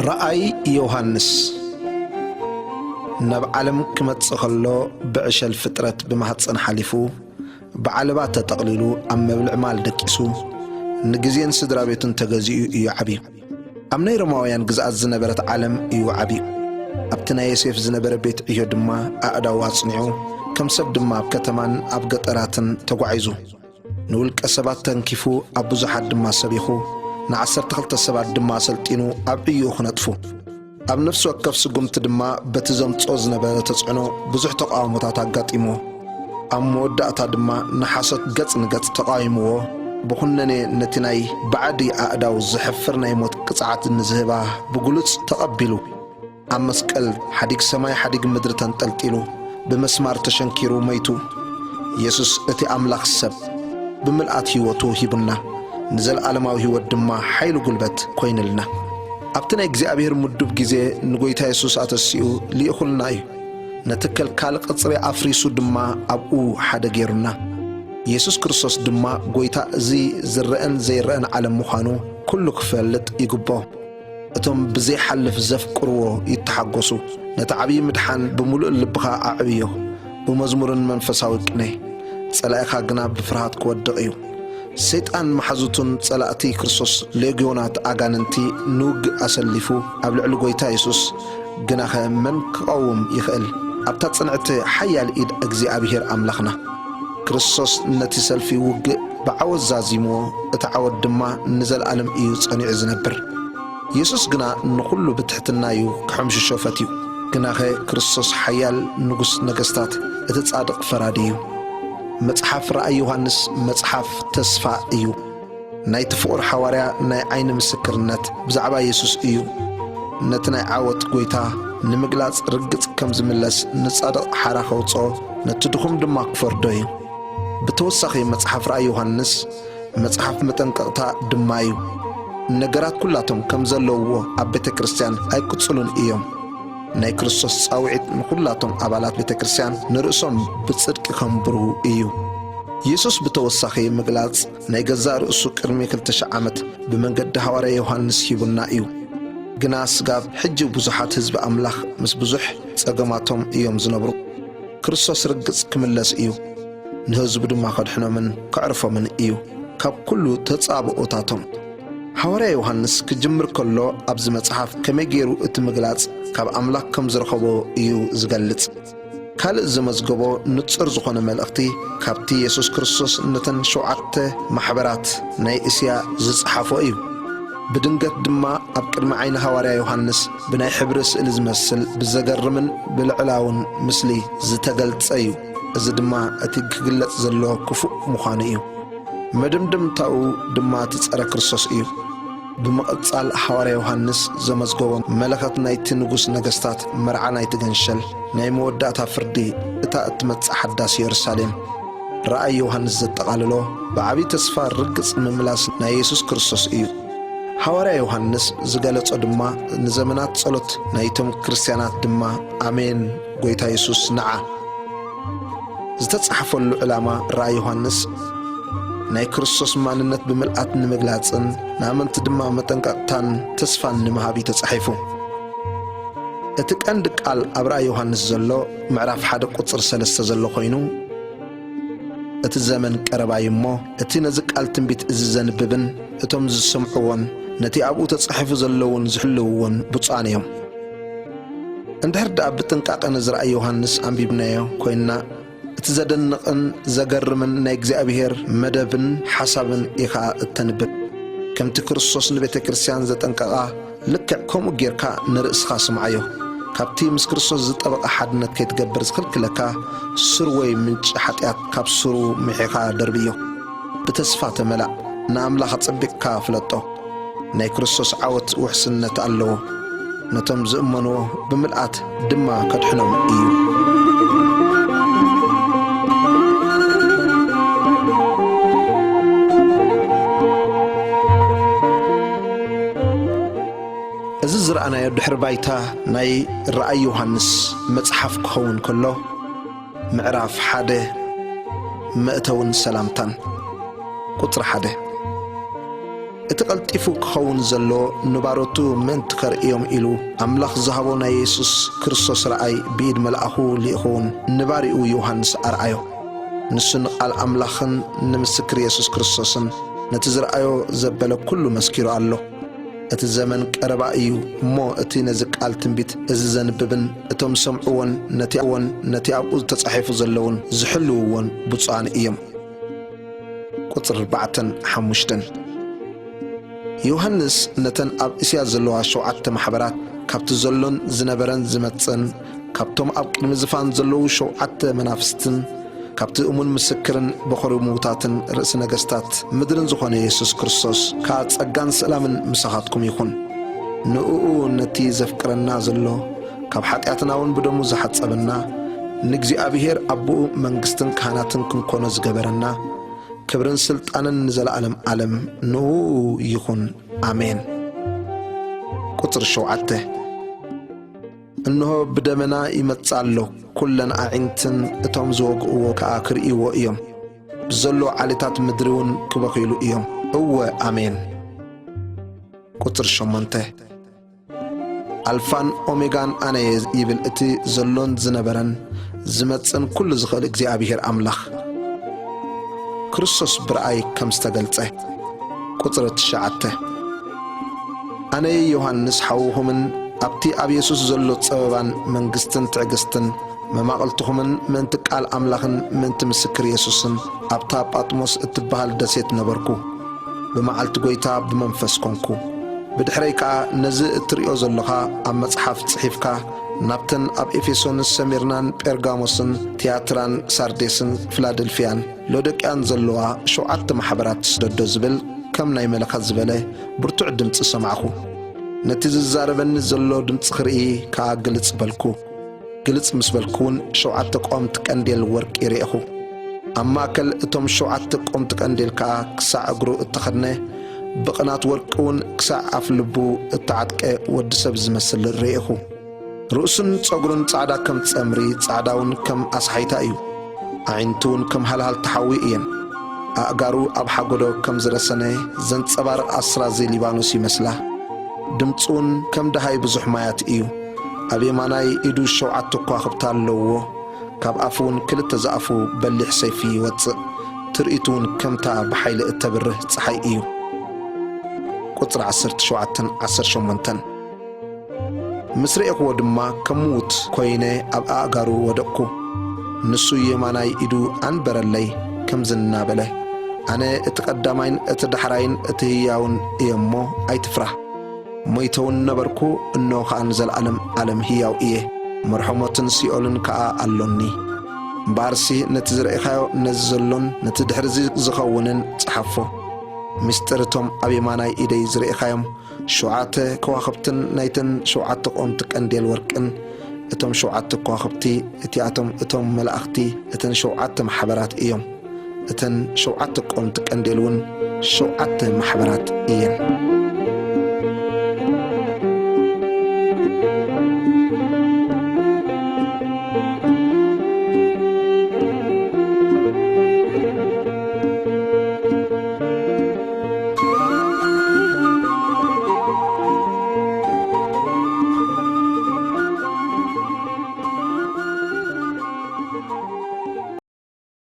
ረኣይ ዮሃንስ ናብ ዓለም ክመጽእ ከሎ ብዕሸል ፍጥረት ብማህጸን ሓሊፉ ብዓለባ ተጠቕሊሉ ኣብ መብልዕ ማል ደቂሱ ንግዜን ስድራ ቤቱን ተገዚኡ እዩ ዓብዩ። ኣብ ናይ ሮማውያን ግዝኣት ዝነበረት ዓለም እዩ ዓብዩ። ኣብቲ ናይ ዮሴፍ ዝነበረ ቤት ዕዮ ድማ ኣእዳዉ ኣጽኒዑ፣ ከም ሰብ ድማ ኣብ ከተማን ኣብ ገጠራትን ተጓዒዙ። ንውልቀ ሰባት ተንኪፉ ኣብ ብዙሓት ድማ ሰቢኹ፣ ንዓሰርተ ክልተ ሰባት ድማ ኣሰልጢኑ ኣብ ዕዮኡ ክነጥፉ። ኣብ ነፍሲ ወከፍ ስጉምቲ ድማ በቲ ዘምጽኦ ዝነበረ ተጽዕኖ ብዙሕ ተቓውሞታት ኣጋጢምዎ። ኣብ መወዳእታ ድማ ንሓሶት ገጽ ንገጽ ተቓዊምዎ፣ ብኹነኔ ነቲ ናይ ባዕዲ ኣእዳው ዘሕፍር ናይ ሞት ቅጽዓት ንዝህባ ብግሉጽ ተቐቢሉ። ኣብ መስቀል ሓዲግ ሰማይ ሓዲግ ምድሪ ተንጠልጢሉ ብመስማር ተሸንኪሩ መይቱ። የሱስ እቲ ኣምላኽ ሰብ ብምልኣት ህይወቱ ሂቡና፣ ንዘለኣለማዊ ህይወት ድማ ሓይሊ ጉልበት ኮይንልና። ኣብቲ ናይ እግዚኣብሔር ምዱብ ግዜ ንጎይታ የሱስ ኣተሲኡ ልኢኹልና እዩ። ነቲ ከልካሊ ቅጽሪ ኣፍሪሱ ድማ ኣብኡ ሓደ ገይሩና። የሱስ ክርስቶስ ድማ ጎይታ እዚ ዝረአን ዘይረአን ዓለም ምዃኑ ኩሉ ክፈልጥ ይግብኦ። እቶም ብዘይሓልፍ ዘፍቅርዎ ይተሓጎሱ። ነቲ ዓብዪ ምድሓን ብምሉእ ልብኻ ኣዕብዮ፣ ብመዝሙርን መንፈሳዊ ቅኔ። ጸላኢኻ ግና ብፍርሃት ክወድቕ እዩ። ሰይጣን መሓዙቱን ጸላእቲ ክርስቶስ ሌግዮናት ኣጋንንቲ ንውግእ ኣሰሊፉ ኣብ ልዕሊ ጐይታ የሱስ ግናኸ መን ክቐውም ይኽእል? ኣብታ ጽንዕቲ ሓያል ኢድ እግዚኣብሄር ኣምላኽና። ክርስቶስ ነቲ ሰልፊ ውግእ ብዓወት ዛዚምዎ፣ እቲ ዓወት ድማ ንዘለኣለም እዩ ጸኒዑ ዝነብር። የሱስ ግና ንኹሉ ብትሕትና እዩ ክሕምሽሾ ፈትዩ። ግናኸ ክርስቶስ ሓያል ንጉስ ነገስታት፣ እቲ ጻድቕ ፈራዲ እዩ። መጽሓፍ ራእይ ዮሃንስ መጽሓፍ ተስፋ እዩ። ናይቲ ፍቑር ሓዋርያ ናይ ዓይኒ ምስክርነት ብዛዕባ የሱስ እዩ። ነቲ ናይ ዓወት ጐይታ ንምግላጽ ርግጽ ከም ዝምለስ፣ ንጻድቕ ሓራ ከውጽኦ፣ ነቲ ድኹም ድማ ክፈርዶ እዩ። ብተወሳኺ መጽሓፍ ራእይ ዮሃንስ መጽሓፍ መጠንቀቕታ ድማ እዩ። ነገራት ኩላቶም ከም ዘለውዎ ኣብ ቤተ ክርስቲያን ኣይቅጽሉን እዮም። ናይ ክርስቶስ ጻውዒት ንኹላቶም ኣባላት ቤተ ክርስቲያን ንርእሶም ብጽድቂ ከንብሩ እዩ። የሱስ ብተወሳኺ ምግላጽ ናይ ገዛእ ርእሱ ቅድሚ ክልተ ሽሕ ዓመት ብመንገዲ ሃዋርያ ዮሃንስ ሂቡና እዩ። ግና ስጋብ ሕጂ ብዙሓት ህዝቢ ኣምላኽ ምስ ብዙሕ ጸገማቶም እዮም ዝነብሩ። ክርስቶስ ርግጽ ክምለስ እዩ። ንህዝቡ ድማ ከድሕኖምን ከዕርፎምን እዩ ካብ ኩሉ ተጻብኦታቶም። ሃዋርያ ዮሃንስ ክጅምር ከሎ ኣብዚ መጽሓፍ ከመይ ገይሩ እቲ ምግላጽ ካብ ኣምላኽ ከም ዝረኸቦ እዩ ዝገልጽ። ካልእ ዘመዝገቦ ንጹር ዝኾነ መልእኽቲ ካብቲ የሱስ ክርስቶስ ነተን ሸውዓተ ማሕበራት ናይ እስያ ዝጸሓፎ እዩ። ብድንገት ድማ ኣብ ቅድሚ ዓይኒ ሃዋርያ ዮሃንስ ብናይ ሕብሪ ስእሊ ዝመስል ብዘገርምን ብልዕላውን ምስሊ ዝተገልጸ እዩ። እዚ ድማ እቲ ክግለጽ ዘለዎ ክፉእ ምዃኑ እዩ። መደምደምታኡ ድማ እቲ ጸረ ክርስቶስ እዩ። ብምቕጻል ሃዋርያ ዮሃንስ ዘመዝገቦ መለኸት ናይቲ ንጉስ ነገስታት መርዓ ናይቲ ገንሸል ናይ መወዳእታ ፍርዲ እታ እትመጽእ ሓዳስ የሩሳሌም ራእይ ዮሃንስ ዘጠቓልሎ ብዓቢ ተስፋ ርግጽ ምምላስ ናይ የሱስ ክርስቶስ እዩ። ሃዋርያ ዮሃንስ ዝገለጾ ድማ ንዘመናት ጸሎት ናይቶም ክርስትያናት ድማ ኣሜን ጐይታ የሱስ ንዓ ዝተጻሕፈሉ ዕላማ ራእይ ዮሃንስ ናይ ክርስቶስ ማንነት ብምልኣት ንምግላጽን ንኣመንቲ ድማ መጠንቀቕታን ተስፋን ንምሃብ እዩ ተጻሒፉ። እቲ ቀንዲ ቃል ኣብ ራእይ ዮሃንስ ዘሎ ምዕራፍ ሓደ ቁጽሪ ሰለስተ ዘሎ ኮይኑ፣ እቲ ዘመን ቀረባ እዩ እሞ፣ እቲ ነዚ ቃል ትንቢት እዚ ዘንብብን እቶም ዝሰምዕዎን ነቲ ኣብኡ ተጻሒፉ ዘለውን ዝሕልውዎን ብፁዓን እዮም። እንድሕር ደኣ ብጥንቃቐ ነዚ ራእይ ዮሃንስ ኣንቢብናዮ ኮይንና፣ እቲ ዘደንቕን ዘገርምን ናይ እግዚኣብሔር መደብን ሓሳብን ኢኻ እተንብብ። ከምቲ ክርስቶስ ንቤተ ክርስቲያን ዘጠንቀቓ፣ ልክዕ ከምኡ ጌርካ ንርእስኻ ስምዓዮ። ካብቲ ምስ ክርስቶስ ዝጠበቐ ሓድነት ከይትገብር ዝኽልክለካ ሱር ወይ ምንጪ ሓጢኣት ካብ ሱሩ ምሒኻ ደርብዮ። ብተስፋ ተመላእ፣ ንኣምላኽ ኣጸቢቕካ ፍለጦ። ናይ ክርስቶስ ዓወት ውሕስነት ኣለዎ፣ ነቶም ዝእመንዎ ብምልኣት ድማ ከድሕኖም እዩ። ዝረኣናዮ ድሕሪ ባይታ ናይ ራእይ ዮሃንስ መጽሓፍ ክኸውን ከሎ፣ ምዕራፍ ሓደ፣ መእተውን ሰላምታን። ቁጽሪ ሓደ። እቲ ቀልጢፉ ክኸውን ዘሎ ንባሮቱ ምእንቲ ከርእዮም ኢሉ፣ ኣምላኽ ዝሃቦ ናይ የሱስ ክርስቶስ ረኣይ ብኢድ መልኣኹ ልኢኹውን ንባሪኡ ዮሃንስ ኣርኣዮ። ንሱ ንቓል ኣምላኽን ንምስክር የሱስ ክርስቶስን ነቲ ዝረኣዮ ዘበለ ኩሉ መስኪሩ ኣሎ። እቲ ዘመን ቀረባ እዩ እሞ፣ እቲ ነዚ ቃል ትንቢት እዚ ዘንብብን እቶም ዝሰምዕዎን ነቲ ኣብኡ ተጻሒፉ ዘለውን ዝሕልውዎን ብፁዓን እዮም። ቁጽሪ ኣርባዕተን ሓሙሽተን። ዮሃንስ ነተን ኣብ እስያ ዘለዋ ሸውዓተ ማሕበራት፣ ካብቲ ዘሎን ዝነበረን ዝመጽእን፣ ካብቶም ኣብ ቅድሚ ዝፋን ዘለዉ ሸውዓተ መናፍስትን፣ ካብቲ እሙን ምስክርን በኹሪ ምዉታትን ርእሲ ነገስታት ምድርን ዝኾነ የሱስ ክርስቶስ ከኣ ጸጋን ሰላምን ምሳኻትኩም ይኹን። ንእኡ ነቲ ዘፍቅረና ዘሎ፣ ካብ ሓጢኣትና እውን ብደሙ ዝሓጸበና፣ ንእግዚኣብሔር ኣቦኡ መንግስትን ካህናትን ክንኮኖ ዝገበረና፣ ክብርን ስልጣንን ንዘለዓለም ዓለም ንእኡ ይኹን። ኣሜን። ቁጽሪ ሸውዓተ። እንሆ ብደመና ይመጽእ ኣሎ፣ ኩለን ኣዒንትን እቶም ዝወግእዎ ከኣ ክርእይዎ እዮም። ብዘሎ ዓሌታት ምድሪ እውን ክበኽዩሉ እዮም። እወ፣ ኣሜን። ቁጽሪ ሸሞንተ። ኣልፋን ኦሜጋን ኣነ እየ ይብል እቲ ዘሎን ዝነበረን ዝመጽእን ኩሉ ዝኽእል እግዚኣብሔር ኣምላኽ። ክርስቶስ ብረኣይ ከም ዝተገልጸ። ቁጽሪ ትሽዓተ። ኣነ ዮሃንስ ሓውኹምን ኣብቲ ኣብ የሱስ ዘሎ ጸበባን መንግስትን ትዕግስትን መማቕልትኹምን ምእንቲ ቃል ኣምላኽን ምእንቲ ምስክር የሱስን ኣብታ ጳጥሞስ እትበሃል ደሴት ነበርኩ። ብመዓልቲ ጐይታ ብመንፈስ ኰንኩ። ብድሕረይ ከኣ ነዚ እትርእዮ ዘሎኻ ኣብ መጽሓፍ ጽሒፍካ ናብተን ኣብ ኤፌሶን፣ ሰሚርናን ጴርጋሞስን ትያትራን ሳርዴስን ፊላደልፍያን ሎዶቅያን ዘለዋ ሸውዓተ ማሕበራት ስደዶ ዝብል ከም ናይ መለኸት ዝበለ ብርቱዕ ድምጺ ሰማዕኹ። ነቲ ዝዛረበኒ ዘሎ ድምጺ ክርኢ ከኣ ግልጽ በልኩ። ግልጽ ምስ በልኩ እውን ሸውዓተ ቀወምቲ ቀንዴል ወርቂ ርኤኹ። ኣብ ማእከል እቶም ሸውዓተ ቀወምቲ ቀንዴል ከኣ ክሳዕ እግሩ እተኸድነ፣ ብቕናት ወርቂ እውን ክሳዕ ኣፍ ልቡ እተዓጥቀ ወዲ ሰብ ዝመስል ርኤኹ። ርእሱን ጸጉሩን ጻዕዳ ከም ጸምሪ፣ ጻዕዳ እውን ከም ኣስሓይታ እዩ። ኣዒንቱ እውን ከም ሃልሃልቲ ሓዊ እየን። ኣእጋሩ ኣብ ሓጎዶ ከም ዝረሰነ ዘንጸባርቕ ኣስራዚ ሊባኖስ ይመስላ። ድምጹ እውን ከም ደሃይ ብዙሕ ማያት እዩ። ኣብ የማናይ ኢዱ ሸውዓተ ከዋኽብቲ ኣለውዎ። ካብ ኣፉ እውን ክልተ ዝኣፉ በሊሕ ሰይፊ ይወጽእ። ትርኢቱ እውን ከምታ ብሓይሊ እተብርህ ጸሓይ እዩ። ቁጽሪ ዓሰርተ ሸውዓተን ዓሰርተ ሸሞንተን። ምስ ርኤኽዎ ድማ ከም ምዉት ኰይነ ኣብ ኣእጋሩ ወደቕኩ። ንሱ የማናይ ኢዱ ኣንበረለይ፣ ከምዚ እናበለ፣ ኣነ እቲ ቀዳማይን እቲ ዳሕራይን እቲ ህያውን እየ እሞ ኣይትፍራህ። ሞይተ እውን ነበርኩ፣ እንሆ ኸኣ ንዘለኣለም ዓለም ህያው እየ። መርሖ ሞትን ሲኦልን ከኣ ኣሎኒ። እምበኣርሲ ነቲ ዝረኤኻዮ፣ ነዚ ዘሎን ነቲ ድሕርዚ ዝኸውንን ጽሓፎ። ምስጢር እቶም ኣብ የማናይ ኢደይ ዝረኤኻዮም ሸውዓተ ከዋኽብትን ናይተን ሸውዓተ ቀወምቲ ቀንዴል ወርቅን፣ እቶም ሸውዓተ ከዋኽብቲ እቲኣቶም እቶም መላእኽቲ እተን ሸውዓተ ማሕበራት እዮም። እተን ሸውዓተ ቀወምቲ ቀንዴል እውን ሸውዓተ ማሕበራት እየን።